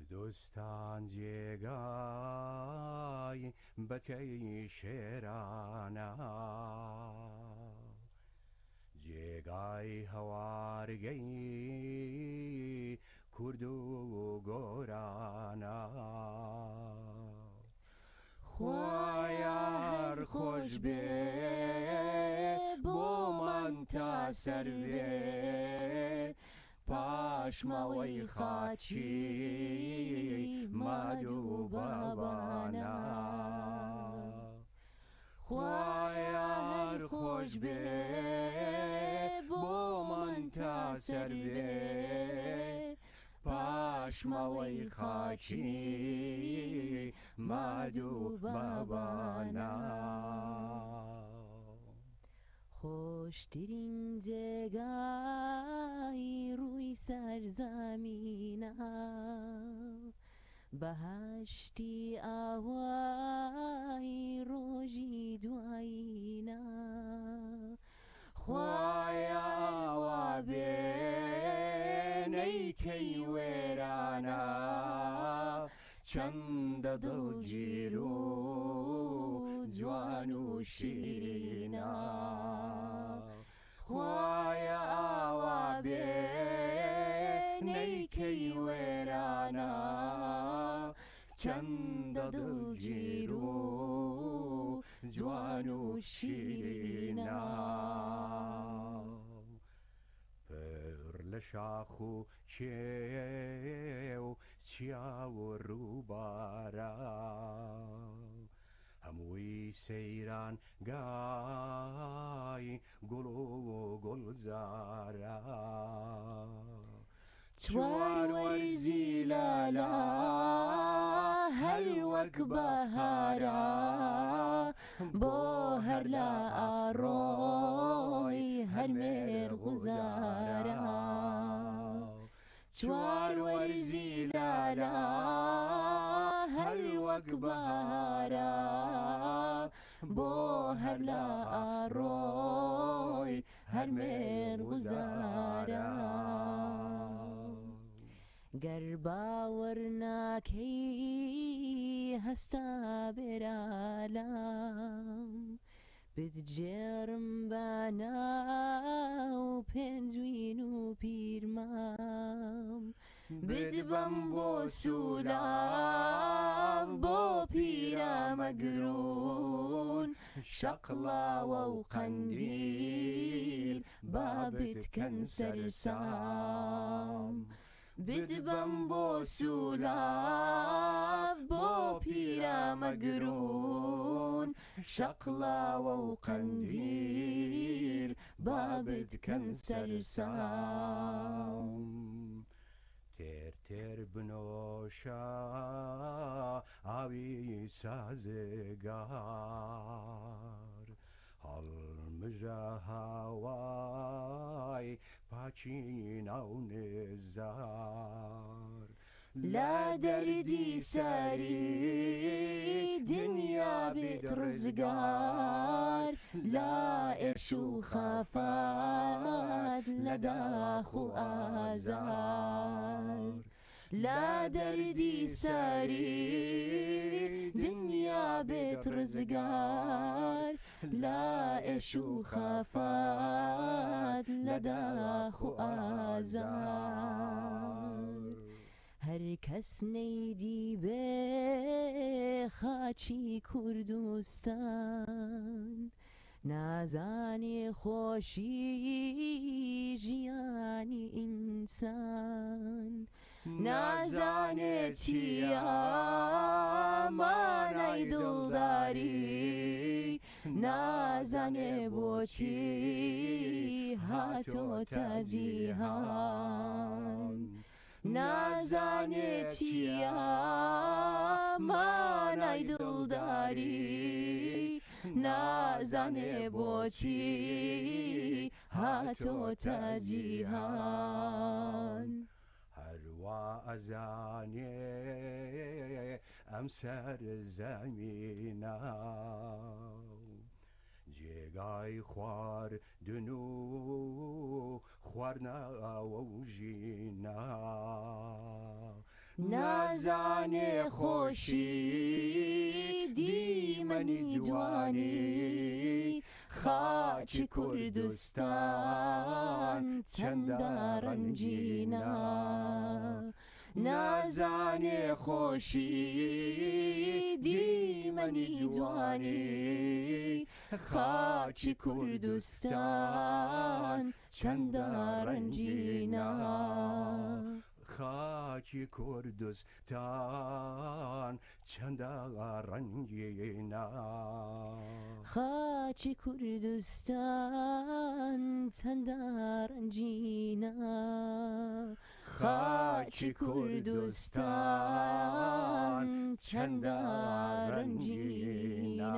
کوردستان جێگای بەتکەی شێرانە، جێگای هەوارگەی کورد و گۆرانە. خوایە هەر خۆش بێ بۆمان تا سەر بێ پاشماوەی خاکی ماد و بابانە. خوایە هەر خۆش بێ بۆمان تا سەر بێ پاشماوەی خاکی ماد و بابانە. خۆشترین جێگای ڕووی سەرزەمینە، بەهەشتی ئاوای ڕۆژی دوایینە. خوایە ئاوا بێ نەیکەی وێرانە، چەندە دڵگیر و جوان و شیرینە. خوایە ئاوا بێ نەیکەی وێرانە، چەندە دڵگیر و جوان و شیرینە. پڕ لە شاخ و کێو چیا و ڕووبارە، هەمووی سەیران گای گوڵ و گوڵزارە. چوار وەرزی لالا هەر وەک بەهارە، بۆ هەر لە ئاڕۆی هەر مێرغوزارە. چوار وەرزی لالا هەر وەک بەهارە، بۆ هەر لە ئاڕۆی هەر مێرغوزارە. گەر باوەڕ ناکەی هەستا بێرالام، بتگێڕم بە ناو پێنجوین و پیرمام. بدبەم بۆ سولاف بۆ پیرامەگرون، شەقڵاوە و قەندیل با بتکەن سەرسام. بدبەم بۆ سولاف بۆ پیرامەگرون، شەقڵاوە و قەندیل با بتکەن سەرسام. تێر تێر بنۆشە ئاوی سازگار، هەڵمژە هاوای پاکی ناو نزار. لە دەردی سەری دنیا بێت ڕزگار، لە ئێش و خەفەت لە داخ و ئازار. لە دەردی سەری دنیا بێت ڕزگار، لە ئێش و خەفەت لە داخ و ئازار. هەر کەس نەیدی بێ خاچی کوردستان، نازانێ خۆشی ژیانی ئینسان. نازانێ چییە مانای دڵداری، نازانێ بۆچی هاتۆتە جیهان. نازانێ چییە مانای دڵداری، نازانێ بۆچی هاتۆتە جیهان. هەروا ئەزانێ ئەم سەرزەمینە جێگای خواردن و خواردنەوە و ژینە. نازانێ خۆشی دیمەنی جوانی خاکی کوردستان چەندە ڕەنگینە. نازانێ خۆشی دیمەنی جوانی خاکی کوردستان چەندە ڕەنگینە. خاکی کوردستان چەندە ڕەنگینە. خاکی کوردستان چەندە ڕەنگینە. خاکی کوردستان چەندە ڕەنگینە.